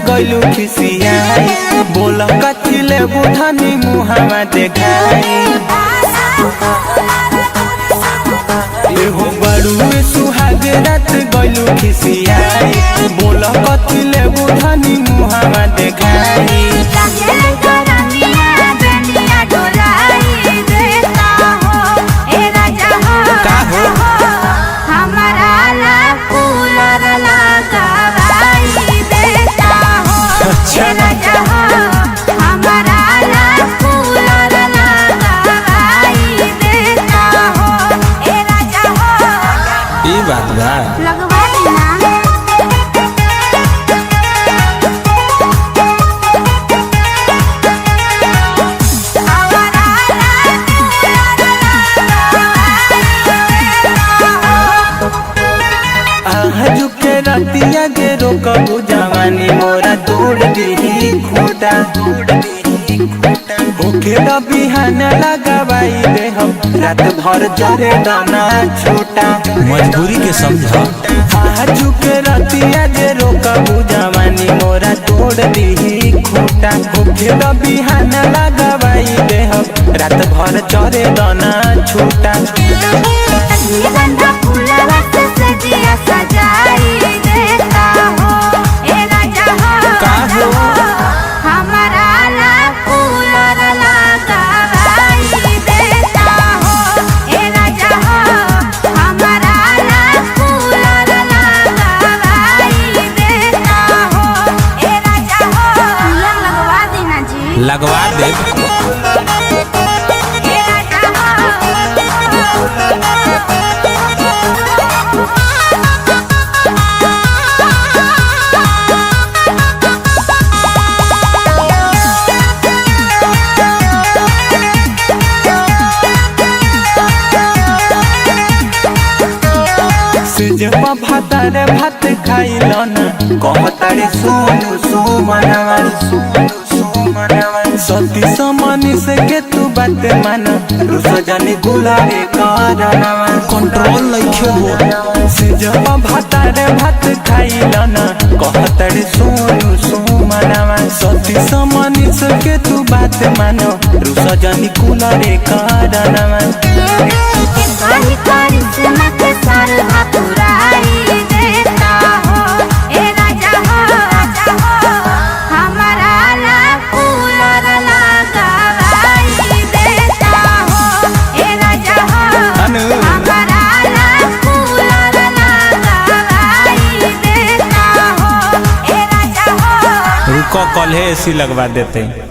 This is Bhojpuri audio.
गइलू खिसियाई, बोल कथी ले बुधनी मुहावा देखाई। एहो बड़ुए सुहाग रात गइलू खिसियाई, बोल कथी ले बुधनी मुहावा देखाई। का हो? हमारा ला कूलर लगावाई देता हो। अच्छा। ए राजा हो, हमारा ला कूलर लगावाई देता हो। ए राजा हो, ई बात बा। लगवा देना। हमारा ला कूलर लगावाई देता हो। आजू के रतिया के रोकबू जवानी मोरा तोड़ दीही खूटा। होखे न बिहान लगावाई दे हम, रात भर जरे दाना छोटा। मजबूरी के समझा। आजू के रतिया के रोकबू जवानी मोरा तोड़ दीही खूटा। होखे न बिहान लगावाई दे हम, रात भर जरे दाना छोटा। गंधा फूलवा से सजिया सजाई देता हो। ए राजा हो, का हो? हमारा ला कूलर लगावाई देता हो। ए राजा हो, हमारा ला कूलर लगावाई देता हो। ए राजा हो, कूलर लगवा देना जी। लगवा दे। ए राजा हो। सिजवा भातार भात खाइल न, कहतारे सोनू सोमनवा। सती समनी से के तू बात मान, रुस जानी गुलारे करनवा। कंट्रोल नइखे हो। सिजवा भातार भात खाइल न, कहतारे सोनू सोमनवा। सती समनी से के तू बात मान, रुस जानी गुलारे करनवा। कहीं करिश्मा के सरधा पुराई देता हो। ए राजा हो, हमारा ला कूलर लगावाई देता हो। ए राजा हो, अनु। हमारा ला कूलर लगावाई देता हो। ए राजा हो। रुको, कल है एसी लगवा देते।